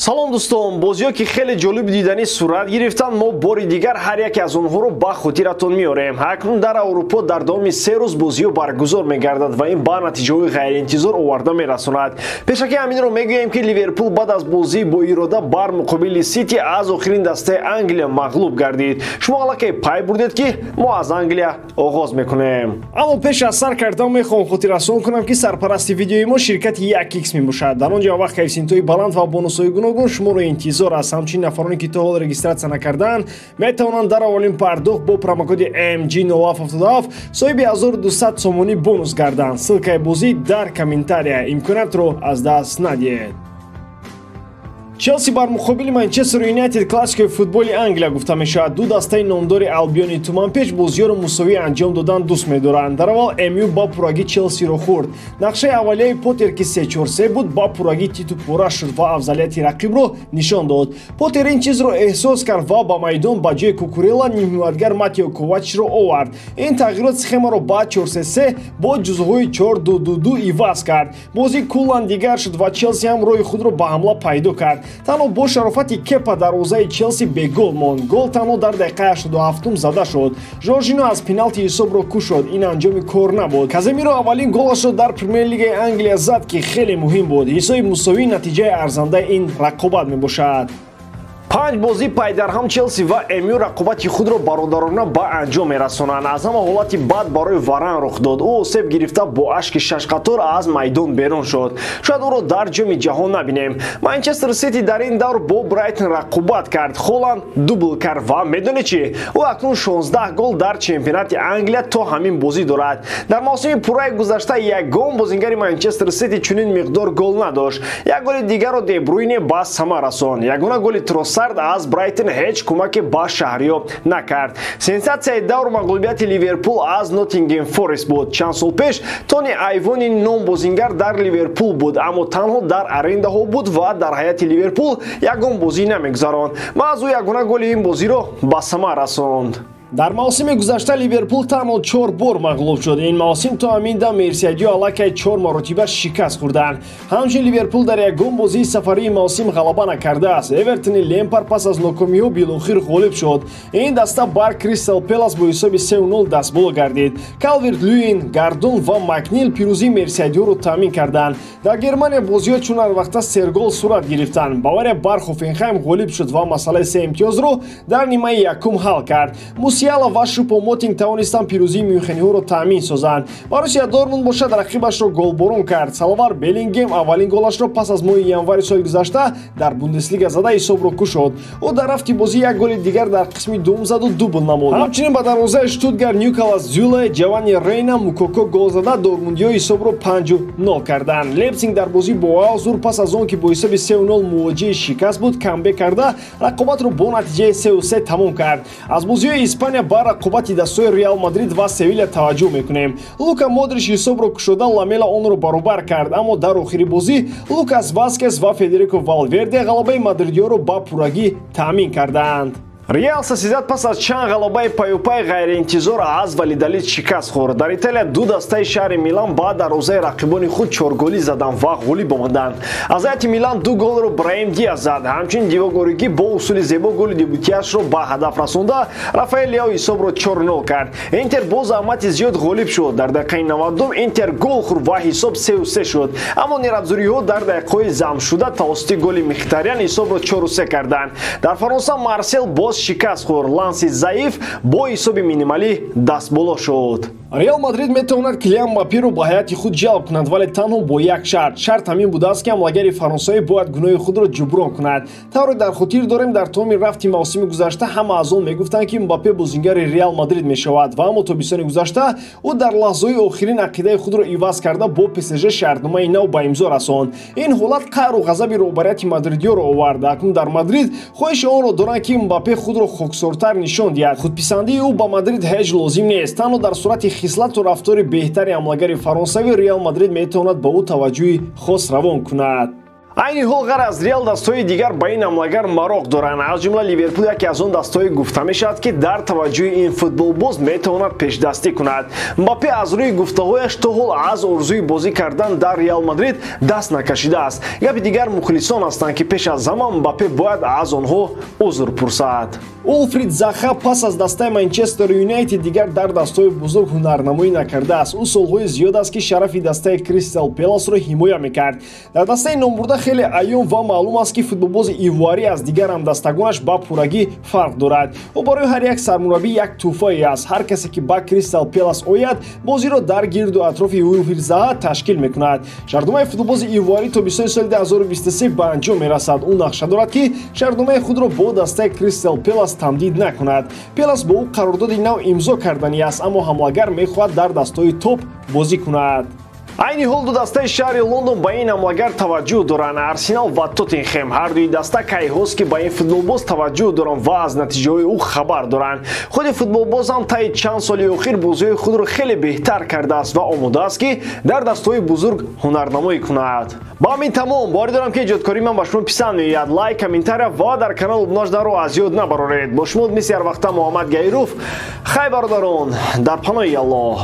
Салом дӯстон, бозиҳо ки хеле ҷолиб диданӣ сурат гирифтанд, мо бори дигар ҳар яке аз онҳоро ба хотиратон меорем. Акнун дар Аврупо дар давоми 3 рӯз бозиҳо баргузор мегардад ва ин ба натиҷаҳои ғайриинтизор оварда мерасонад. Пешакӣ ҳаминро мегӯем, ки Ливерпул баъд аз бозӣ бо ирода бар муқобили Сити аз охирин дастаи Англия мағлуб гардид. Шумо аллакай пай бурдед, ки мо аз Англия оғоз мекунем. Аммо пеш аз сар кардан мехоҳам хотиррасон кунам, ки сарпарасти видеои мо ширкати 1x мебошад. Дар он ҷо вақт коэффисиентҳои баланд ва бонусҳои гуногун шуморо интизор аст. Ҳамчунин нафароне ки то ҳол регистратсия накардаанд, метавонанд дар аввалин пардохт бо промокоди MG0777 соҳиби 1200 сомонӣ бонус гарданд. Ссылкаи бозӣ дар комментария. Имкониятро аз даст надиҳед. Челси бар муқобили Манчестер Юнайтед классикаи футболи Англия гуфта мешавад. Ду дастаи номдори Албиони туманпеш бозиҳоро мусовӣ анҷом додан дӯст медоранд. Дар аввал МЮ ба пуррагӣ Челсиро хӯрд. Нақшаи аввалияи Поттер, ки 3-4-3 буд, ба пуррагӣ титу пора шуд ва афзалияти рақибро нишон дод. Поттер ин чизро эҳсос кард ва ба майдон ба ҷои Кукурела нимҳимоятгар Матео Ковачро овард. Ин тағйирот схемаро ба 4-3-3 бо ҷузъҳои 4-2-2-2 иваз кард. Бозӣ куллан дигар шуд ва Челси ҳам роҳи худро ба ҳамла пайдо кард. Танҳо бо шарофати Кепа дарвозаи Челси бегол монд. Гол танҳо дар дақиқаи 87 зада шуд. Жоржино аз пеналти ҳисобро кушод. Ин анҷоми кор набуд. Каземиро аввалин голашро дар Премер-лигаи Англия зад, ки хеле муҳим буд. Ҳисоби мусовӣ натиҷаи арзандаи ин рақобат мебошад. 5 бозӣ пайдарҳам Челси ва МЮ рақобати худро бародарона ба анҷом мерасонанд. Аз ҳама ҳолати бад барои Варан рух дод. Ӯ осеб гирифта бо ашки шашқатор аз майдон берун шуд. Шояд ӯро дар ҷоми ҷаҳон набинем. Манчестер Сити дар ин давр бо Брайтон рақобат кард. Холанд дубл кард ва медонед чӣ? Ӯ акнун 16 гол дар чемпионати Англия то ҳамин бозӣ дорад. Дар мавсими пурраи гузашта ягон бозингари Манчестер Сити чунин миқдор гол надошт. Як голи дигарро Де Бруйне ба самар расонд. Ягона голи Тросард аз Брайтон ҳеҷ кӯмаке ба шаҳриё накард. Сенсатсияи давр мағлубияти Ливерпул аз Ноттингем Форест буд. Чанд сол пеш Тони Айвони ном бозингар дар Ливерпул буд, аммо танҳо дар арендаҳо буд ва дар ҳайати Ливерпул ягон бозӣ намегузаронд. Маҳз ӯ ягона голи ин бозиро ба самар расонд. Дар мавсими гузашта Ливерпул танҳо 4 бор мағлуб шуд. Ин мавсим то ҳамин дам Мерсиадио аллакай 4 маротиба шикаст хӯрданд. Ҳамчунин Ливерпул дар ягон бозии сафарии мавсим ғалаба накардааст. Эвертони Лемпар пас аз нокомиҳо билохир ғолиб шуд. Ин даста бар Кристал Пелас бо ҳисоби 3-0 дастболо гардид. Калверт Люин, Гардон ва Макнил пирӯзии Мерсиадиоро таъмин карданд. Дар Германия бозиҳо чун ҳар вақта сергол сурат гирифтанд. Бавария бар Хофенхайм ғолиб шуд ва масъалаи 3 имтиёзро дар нимаи якум ҳал кард. Мусиала ва Шупо-Мотинг тавонистанд пирӯзии мюнхениҳоро таъмин созанд. Борусия Дортмунд бошад рақибашро голборон кард. Салавар Беллингем аввалин голашро пас аз моҳи январи соли гузашта дар Бундеслига зада ҳисобро кушод. Ӯ дар рафти бозӣ як голи дигар дар қисми дуюм заду дубл намуд. Ҳамчунин ба дарвозаи Штутгарт Николас Зюле, Ҷовани Рейна, Мукоко гол зада дортмундиҳо ҳисобро 5-0 карданд. Лейпсиг дар бозӣ бо Аусбург пас аз он ки бо ҳисоби 3-0 мувоҷиҳи шикаст буд, камбек карда рақобатро бо натиҷаи 3-3 тамом кард. Аз бозиҳои Испания ба рақобати дастҳои Реал Мадрид ва Севиля таваҷҷӯҳ мекунем. Лука Модрич ҳисобро кушода, Ламела онро баробар кард, аммо дар охири бозӣ Лукас Васкес ва Федерико Валверде ғалабаи мадридиёро ба пуррагӣ таъмин карданд. Реал Сосьедад пас аз чанд ғалабаи паюпай ғайриинтизор аз Валидолид шикаст хӯрд. Дар Италия ду дастаи шаҳри Милан ба дарвозаи рақибони худ чорголӣ заданд ва ғолиб омаданд. Аз ҳайати Милан 2 голро Браҳим Диас зад. Ҳамчунин Дивок Ориги бо усули зебо голи дебютиашро ба ҳадаф расонда, Рафаэл Лео ҳисобро 4-0 кард. Интер бо заҳмати зиёд ғолиб шуд. Дар дақиқаи 90 Интер гол хӯрд ва ҳисоб 3-3 шуд. Аммо нератзуриҳо дар дақиқаҳои замшуда тавассути голи Мхитарян ҳисобро 4-3 карданд. Дар Фаронса Марсел боз шикаст хӯрд. Ланси заиф бо ҳисоби минималӣ дастболо шуд. Реал Мадрид метавонад Килиан Мбапперо ба ҳайати худ ҷалб кунад, вале танҳо бо як шарт. Шарт ҳамин будааст, ки ҳамлагари фаронсавӣ бояд гуноҳи худро ҷуброн кунад. Тавре дар хотир дорем, дар тамоми рафти мавсими гузашта ҳама аз он мегуфтанд, ки Мбаппе бозингари Реал Мадрид мешавад ва аммо тобистони гузашта ӯ дар лаҳзаҳои охирин ақидаи худро иваз карда бо ПСЖ шартномаи нав ба имзо расонд. Ин ҳолат қаҳру ғазаби роҳбарияти мадридиёро овард. Акнун дар Мадрид хоҳиши онро доранд, ки Мбаппе худро хоксортар нишон диҳад. Худписандии ӯ ба Мадрид ҳеҷ лозим нест. Танҳо дар сурати хислату рафтори беҳтари ҳамлагари фаронсавӣ Реал Мадрид метавонад ба ӯ таваҷҷӯҳи хос равон кунад. Айни ҳол ғайр аз Реал дастҳои дигар ба ин ҳамлагар мароқ доранд. Аз ҷумла Ливерпул яке аз он дастҳое гуфта мешавад, ки дар таваҷҷӯҳи ин футболбоз метавонад пешдастӣ кунад. Мбаппе аз рӯи гуфтаҳояш то ҳол аз орзуи бозӣ кардан дар Реал Мадрид даст накашидааст. Гапи дигар мухлисон ҳастанд, ки пеш аз ҳама Мбаппе бояд аз онҳо узр пурсад. Уилфрид Заха пас аз дастаи Манчестер Юнайтед дигар дар дастҳои бузург ҳунарнамоӣ накардааст. Ӯ солҳои зиёд аст, ки шарафи дастаи Кристал Пеласро ҳимоя мекард. Дар дастаи номбурда хеле аён ва маълум аст, ки футболбози ивуарӣ аз дигар ҳамдастагонаш ба пуррагӣ фарқ дорад. Ӯ барои ҳар як сармураббӣ як тӯҳфае аст. Ҳар касе ки ба Кристал Пелас ояд, бозиро дар гирду атрофи Уилфрид Заха ташкил мекунад. Шартномаи футболбози ивуарӣ то бистуми соли 2023 ба анҷом мерасад. Ӯ нақша дорад, ки шартномаи худро бо дастаи Кристал Пелас тамдид накунад. Пелас бо ӯ қарордоди нав имзо карданӣ аст, аммо ҳамлагар мехоҳад дар дастҳои топ бозӣ кунад. Айни ҳол ду дастаи шаҳри Лондон ба ин ҳамлагар таваҷҷӯҳ доранд: Арсенал ва Тоттенхем. Ҳар дуи даста кайҳост, ки ба ин футболбоз таваҷҷӯҳ доранд ва аз натиҷаҳои ӯ хабар доранд. Худи футболбоз ҳам таи чанд соли охир бозиҳои худро хеле беҳтар кардааст ва омода аст, ки дар дастҳои бузург ҳунарнамоӣ кунад. Ба ҳамин тамом. Боварӣ дорам, ки эҷодкории ман ба шумо писанд меояд. Лайк, комментария ва дар канал обуна шуданро аз ёд набароред. Бо шумо мисли ҳар вақта Муҳаммад Гаиров. Хай, бародарон, дар паноҳи Аллоҳ.